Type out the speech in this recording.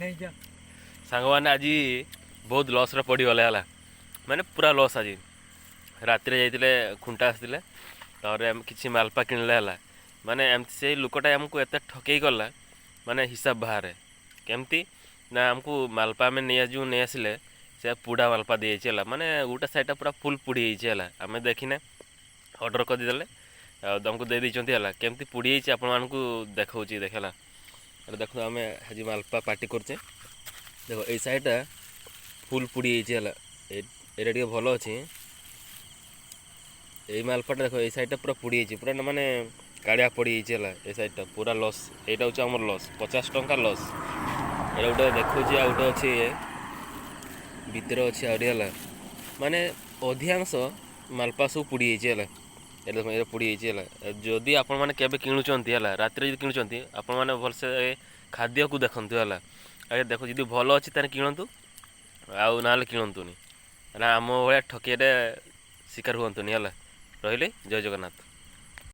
ନେଇଯା। ସାଙ୍ଗମାନେ, ଆଜି ବହୁତ ଲସ୍ରେ ପଡ଼ିଗଲେ ହେଲା, ମାନେ ପୁରା ଲସ୍। ଆଜି ରାତିରେ ଯାଇଥିଲେ, ଖୁଣ୍ଟା ଆସିଥିଲେ, ତାପରେ ଆମେ କିଛି ମାଲପା କିଣିଲେ ହେଲା। ମାନେ ଏମିତି ସେଇ ଲୋକଟା ଆମକୁ ଏତେ ଠକେଇ କଲା, ମାନେ ହିସାବ ବାହାରେ। କେମିତି ନା ଆମକୁ ମାଲପା ଆମେ ନେଇ ଯେଉଁ ନେଇ ଆସିଲେ, ସେ ପୁଡ଼ା ମାଲପା ଦେଇଯାଇଛି ହେଲା। ମାନେ ଗୋଟେ ସାଇଡ଼୍ଟା ପୁରା ଫୁଲ୍ ପୁଡ଼ି ହେଇଛି ହେଲା। ଆମେ ଦେଖିନେ, ଅର୍ଡ଼ର କରିଦେଲେ ଆଉ ତମକୁ ଦେଇ ଦେଇଛନ୍ତି ହେଲା। କେମିତି ପୁଡ଼ି ହେଇଛି ଆପଣମାନଙ୍କୁ ଦେଖାଉଛି, ଦେଖ ହେଲା। ଏଇଟା ଦେଖନ୍ତୁ, ଆମେ ଆଜି ମାଲପା ପାର୍ଟି କରୁଛେ। ଦେଖ, ଏଇ ସାଇଡ଼୍ଟା ଫୁଲ୍ ପୁଡ଼ି ହେଇଛି ହେଲା। ଏଇଟା ଟିକେ ଭଲ ଅଛି। ଏଇ ମାଲପାଟା ଦେଖ, ଏଇ ସାଇଡ଼୍ଟା ପୁରା ପୁଡ଼ି ହେଇଛି, ପୁରା ମାନେ କାଳିଆ ପଡ଼ିଯାଇଛି ହେଲା। ଏ ସାଇଡ଼୍ଟା ପୁରା ଲସ୍। ଏଇଟା ହେଉଛି ଆମର ଲସ୍, 50 ଟଙ୍କା ଲସ୍। ଏଇଟା ଗୋଟେ ଦେଖାଉଛି, ଆଉ ଗୋଟେ ଅଛି, ଭିତରେ ଅଛି ଆହୁରି ହେଲା। ମାନେ ଅଧିକାଂଶ ମାଲପା ସବୁ ପୁଡ଼ି ଯାଇଛି ହେଲା। ଏଇଟା ଦେଖ, ଏଇଟା ପୋଡ଼ି ଯାଇଛି ହେଲା। ଯଦି ଆପଣମାନେ କେବେ କିଣୁଛନ୍ତି ହେଲା, ରାତିରେ ଯଦି କିଣୁଛନ୍ତି, ଆପଣମାନେ ଭଲସେ ଖାଦ୍ୟକୁ ଦେଖନ୍ତୁ ହେଲା। ଆଜ୍ଞା ଦେଖ, ଯଦି ଭଲ ଅଛି ତାହେଲେ କିଣନ୍ତୁ, ଆଉ ନହେଲେ କିଣନ୍ତୁନି ହେଲା। ଆମ ଭଳିଆ ଠକେଇରେ ଶିକାର ହୁଅନ୍ତୁନି ହେଲା। ରହିଲି, ଜୟ ଜଗନ୍ନାଥ।